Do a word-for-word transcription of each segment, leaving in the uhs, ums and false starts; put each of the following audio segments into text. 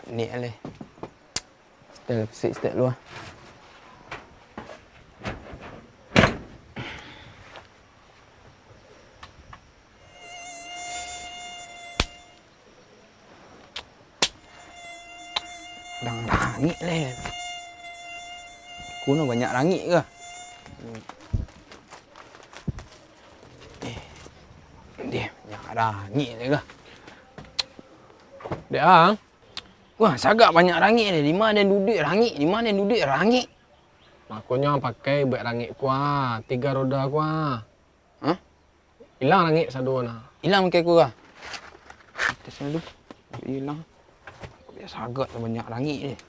Ni alih. Setel, setel, setel lu ah. Dang rangik leh. Kuno banyak rangik kah? Eh, deh, banyak rangik leh kah? Dek ang. Wah, sagak banyak rangik deh. Di ma den duduak rangik, di ma den duduak rangik. Makonyo pakai buek rangik kuah, tiga roda kuah. Hah? Ilang rangik sado nah. Ilang pakai kuah. Atasnyo tu. Ilang. Biaso agak tu banyak rangik deh.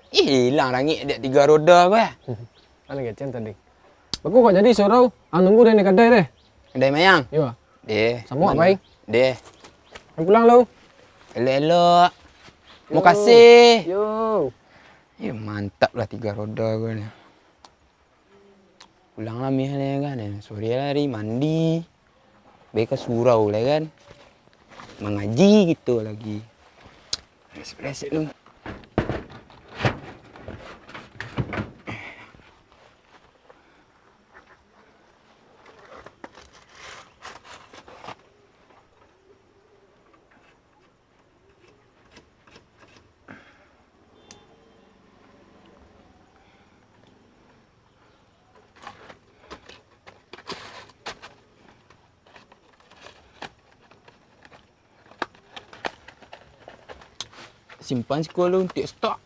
Ih, ilang rangik dek tiga roda ko eh. Alah kecen tadi. Bagus kok jadi surau. Ah, nunggu deh di kadai deh. Kadai mayang? Yo. Deh. Samo apo, Ing? Deh. Pulang lu. Elok-elok. Yo. Makasih. Yo. Eh, mantap lah tiga roda ko ni. Pulang lah mih lai kan, sore lah hari mandi, pai ka surau lai kan, mangaji kito lagi. Resek-resek lu. Simpan siko lu untuak stok.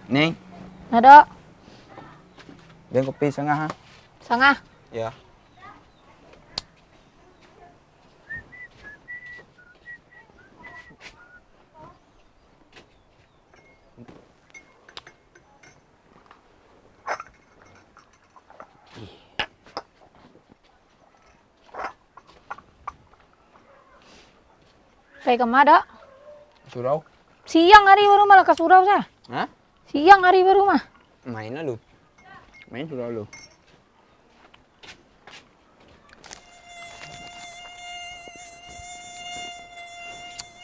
Ning. Ado. Den kopi sangah, ha? Sangah. Yo. Pai ka ma, Dok? Surau. Siang ari baru mah lah ka surau, sah? Hah? Siang ari baru mah. Main lah lu. Main surau lu.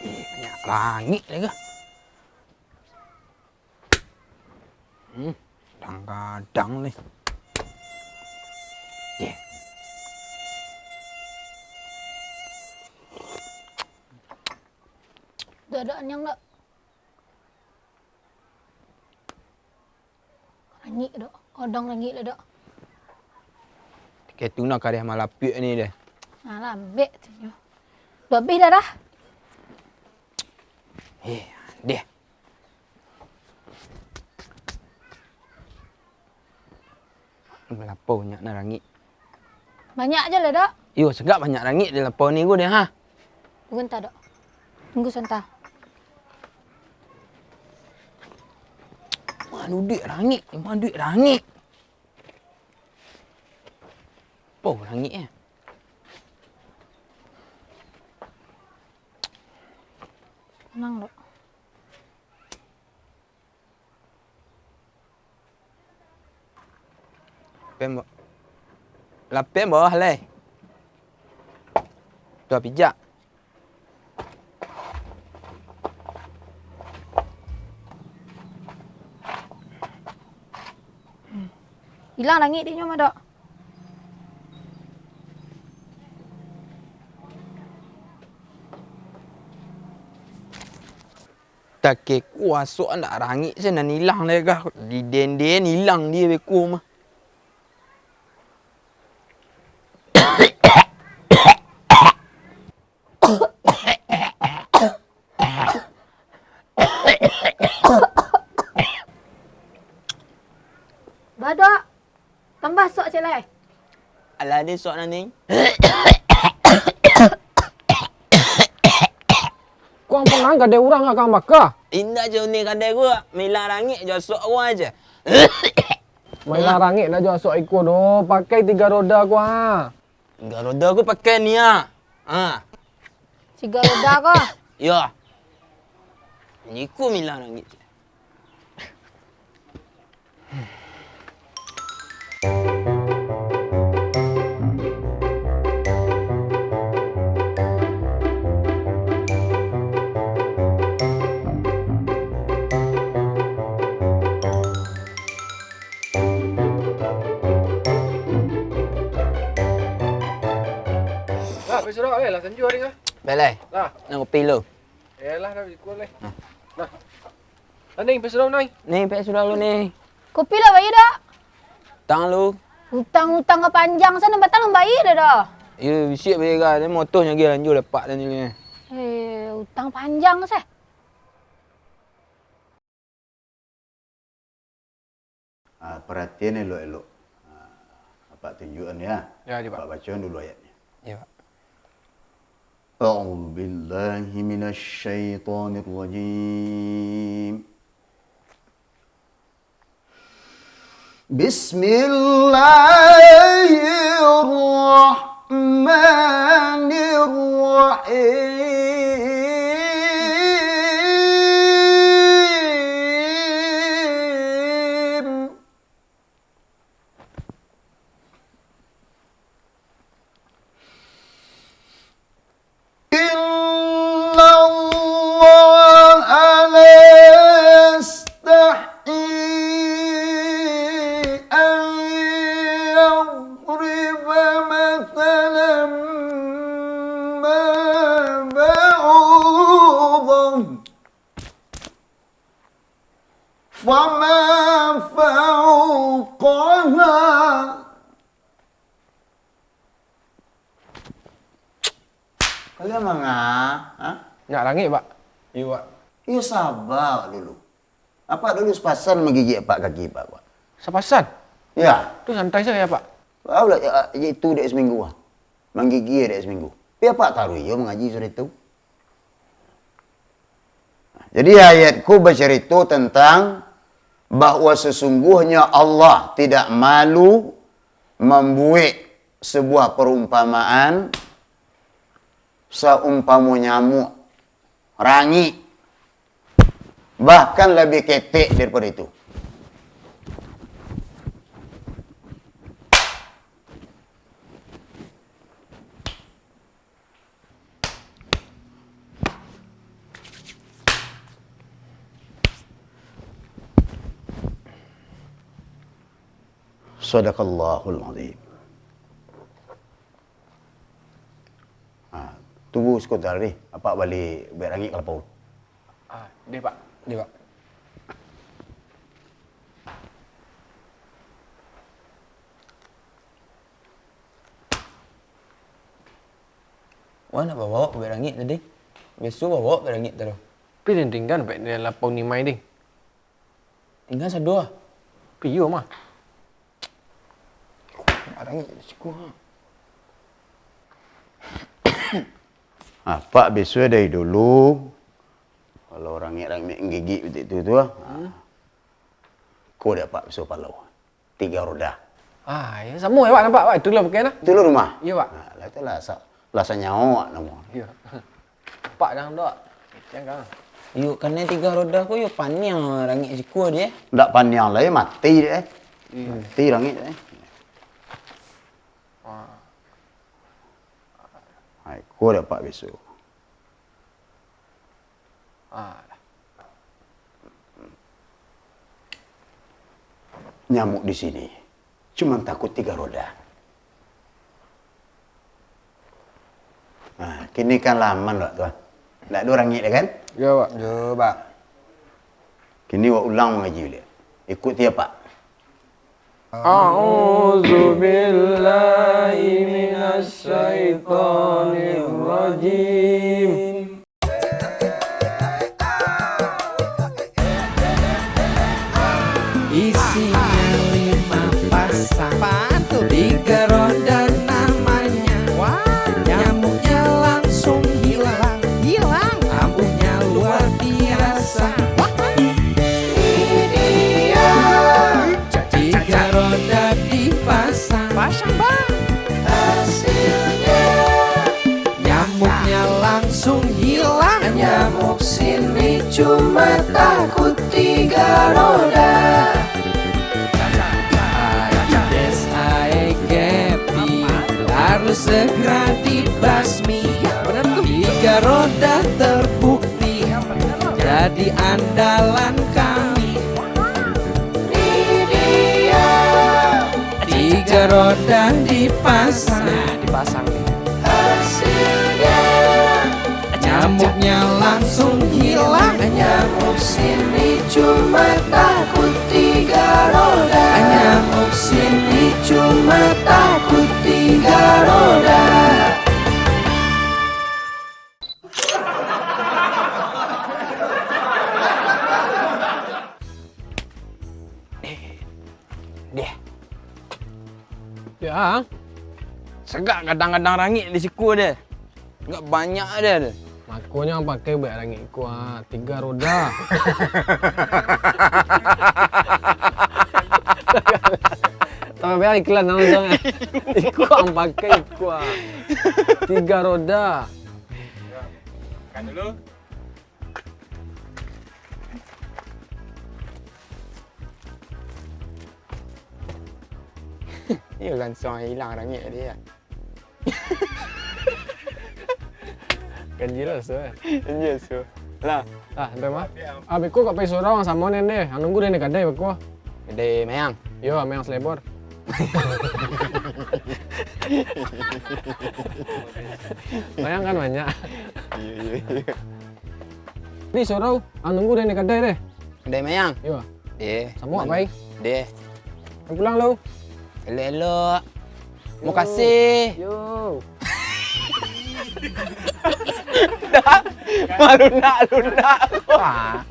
Ih, banyak langik lagi. Hmm, kadang-kadang ni. Ye. Dok, dok, anyang dok. Rangik dok. Odong rangik lah dok. Kek tu nah kareh malapiak ni deh. Nah, lambek tu nyo. Babih dah dah. Eh, deh. Lapau nyak nak rangik. Banyak je lah, Dok. Iyo, sagak banyak rangik di lapau ni ko deh, ha. Tunggu santa, Dok. Tunggu santa. Mano duit rangik, mano duit rangik. Lapau rangik eh. Tenang, Dok. Lapeh, Mbok. Lapeh, Mbok, lai. Tu pijak. Ilang rangik di nyo mah, Dok. Takeh kuaso ndak rangik se nan ilang lai kah. Di denden ilang die beko mah. Badok. Tambah sok ciek lai. Alah, ado sok nan ni. Kuang panang kadai urang ka Kang Baka. Indak jo ni kadai ku, milang rangik jo sok ku aja. Milang rangik dak jo sok iko doh, pakai tiga roda ku ha. Tiga roda ku pakai ni ha. Ha. Tiga roda ko? Iyo. Iko milang rangik. Lah, pai surau lai, lah sanjua ni kah? Balai. Lah. Nak kopi lu. Yalah, dah bikun lai. Nah. Nah. Lah, Ning, pai surau, Ning. Ning, pai surau lu, Ning. Kopi lah, bayia dak? Utang lu. Utang-utang ka panjang, sana batang bayia dah dah. Iyo, bisiak bayia ga, motor nyo agiah lanjua lapak dan ni. Eh, utang panjang seh. Ah, paratian elok-elok. Ah, Apak tunjuakan ya. Ya, ya, Pak. Apak bacoan dulu ayatnyo. Ya, Pak. A'udzubillahi minasyaitonirrajim. Bismillahirrahmanirrahim. إن الله لا يستحيي أن يضرب مثلا ما بعوضة فما فوقها. Kalian manga? Ha? Nyak langik, Pak. Iyo, Pak. Iyo, saba dulu. Apak dulu sapasan manggigik apak kaki apak, Pak. Sapasan? Ya. Tu santai sajo, Pak. Alah, ya, itu dek seminggu, ah. Manggigik dek seminggu. Tapi apak taruih iyo mangaji sore tu. Jadi, ayat ko bacarito tantang bahwa sesungguhnya Allah tidak malu mambuek sebuah perumpamaan saumpamo nyamuk, rangik, bahkan labiah ketek daripado itu. Sadaqallahul Azim. Ha, tunggu saketek, apak bali buek rangik ka lapau. Ah, deh, Pak. Deh, Pak. Wah, nak bawa bek rangik tadi. Biaso bawa bek rangik taruih. Tapi den tingga bek di lapau nimai, deh. Tingga sado ah. Piyo mah. Rangik siko, ha. Apak biaso dari dulu, kalau rangik-rangik gigik bitik tu, tu, ah. Hmm. Ko dek apak biaso palau. Tiga roda. Ah, iyo, samo yo, Pak, nampak, Pak. Itu lah pakai lah. Itu lah rumah? Iyo, Pak. Nah, lah itu lah sa-, lah sanyawa namo. Iyo. Pak, jangan doh. Jangan. Iyo, karano tiga roda ko yo paniang rangik siko deh. Ndak paniang lai, mati deh, eh. Iyo. Mati rangik deh. Wah. Ai, ko dek apak biaso. Ah. Nyamuk di sini cuma takut tiga roda. Nah, kini kan lah aman, Pak, tu. Ndak ado rangik dah, kan? Yo, Pak. Yo, Pak. Kini wak ulang mangaji baliak. Ikuti apak. A'udzubillahi minasyaitonirrajim. Isinya lima pasang. Apaan tu? Tiga roda namanya. Wah. Nyamuknya langsung hilang. Hilang? Ampuhnya luar biasa. Wah. Ini dia. Tiga roda dipasang. Pasang, Bang. Hasilnya. Nyamuknya langsung hilang. Nyamuk sini cuma takut tiga roda. Aedes aegypti harus segera dibasmi. Tiga roda terbukti jadi andalan kami. Ini dia. Tiga roda dipasang. Nah, dipasang nih. Hasilnya. Nyamuknya langsung hilang. Nyamuk sini cuma takut tiga roda. Nyamuk sini cuma takut tiga roda. Deh. Ya. Sagak gadang-gadang rangik di siko deh. Agak banyak deh. Makonyo ang pakai buek rangik ko, ah, tiga roda. Tambah iklan langsung, eh. Iko ang pakai iko, ah. Tiga roda. Makan dulu. Iyo, langsung hilang rangik tadi, ya. Ganjil lah, so, eh. Ganjil, so. Lah. Ah, sampai mah. Ah, beko kok pai surau ang samo nen deh. Ang nunggu deh ni kadai beko. Kadai Mayang? Yo, Mayang Selebor. Mayang kan banyak. Iyo, iyo, iyo. Ni surau, ang nunggu deh ni kadai deh. Kadai Mayang? Iyo. Deh. Samo, Pai? Deh. Ang pulang lo. Elok-elok. Yo. Makasih. Yo. Dah, malunak-lunak ko. Ah.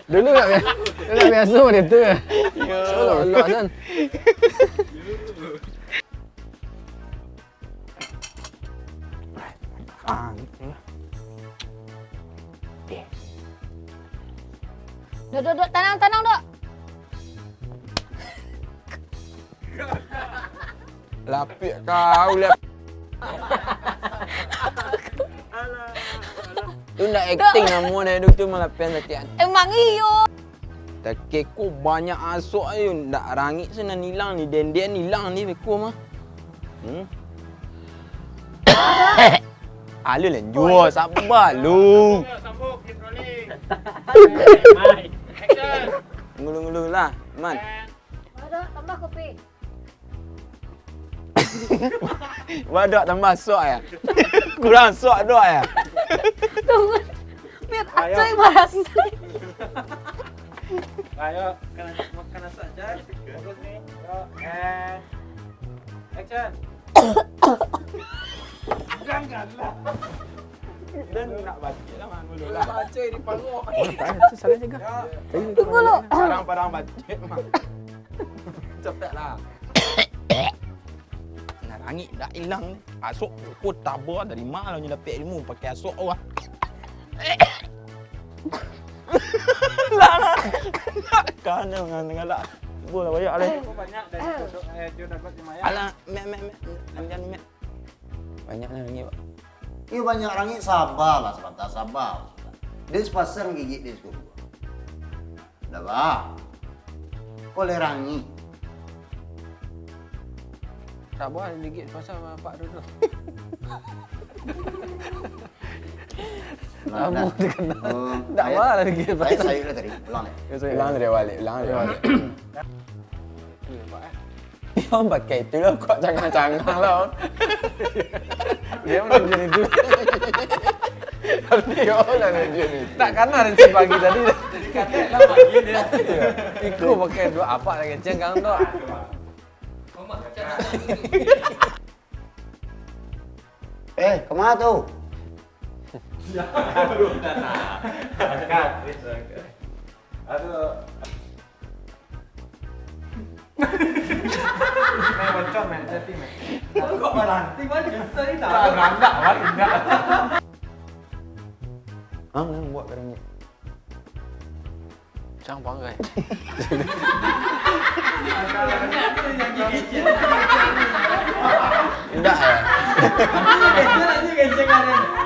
Dulu ndak bia-, ndak biaso macam tu. Yo. Elok-elok kan. Ah, gitu lah. Eh. Dok, dok, dok, tanang, tanang, dok. Lapik kau, lap-, tu ndak acting namo deh, tu cuma lapian sakik hati. Emang iyo. Takeh ko banyak asok ayo, ndak rangik se nan ilang ni, denden ilang ni beko mah. Hmm. Alu lanjua, saba lu. Ngulu-ngulu lah, Man. Waduh, tambah kopi. Waduh, tambah sok ya. Kurang sok dok ya. Tunggu. Mir, Ayo. Acoy marah sih. Ayo, makan, makan asak, Jan. Bagus nih. Yo, and action. Janganlah. Dan nak baca lah, Mang, dulu lah. Baca di panggung. Oh, tak, itu salah juga. Yo. Tadi tunggu lu. Parang-parang baca, Mang. Cepatlah. Nah, rangik dak ilang ni. Asok ko taba dari ma lah nyo dapek ilmu pakai asok awak. Lah, lah. Kan dengan galak. Bola banyak lah. Banyak dari duduk, eh, dia dapat lumayan. Alah, mek, mek, mek. Anjan, mek. Banyak lah rangik, Pak. Iyo, banyak rangik, sabalah sabanta, saba. Den sepasang gigik den sakuruah. Dah, bah. Ko lai rangik. Saba gigik sepasang sama Pak Dodo. Nah, lamo nah. Dikenal. Oh, ndak ayo, apo lah gigik ayo sepasang. Sayuk lah tadi. Ulang deh. Ulang dari awal, ulang dari awal. Itu ya, Pak, eh. Yo, pakai itu lah, kok cangah-cangah lah. Dia mana dia itu? Tapi yo lah dia itu. Tak kana dari si pagi tadi. Jadi katek lah pagi dia. Iko pakai duo apak lagi cengkang tu. Eh, kama tu? Aduh. Main bocor, main setting, main. Kok malanting, main susah ni, tak? Tak, tak, tak, tak. Ang, ang buat kadang ni. Cang panggai. Indak ya?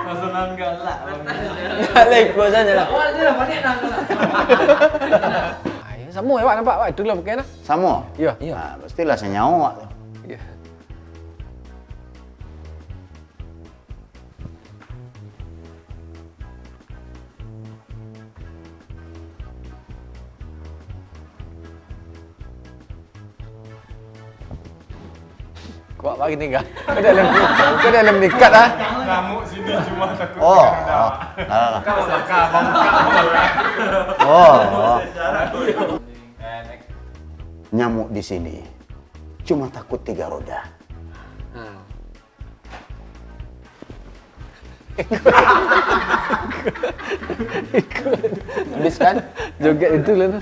Masalah galak. Alai, kuasa je lah. Awal je lah, panik dah galak. Ah, ya, samo awak nampak, awak itu lah pakai lah. Samo? Iya. Iya. Ah, pastilah sanyawa awak tu. Iya. Kuat banget ni, Kak. Kau dalam, kau dalam dekat, ah. Ngamuk sini cuma takut. Oh, kena oh. Dah. Lah, lah, lah. Kau bakar, bakar. Oh, oh. Nyamuk di sini cuma takut tiga roda. Hmm. Habis kan? Joget itu lah tu.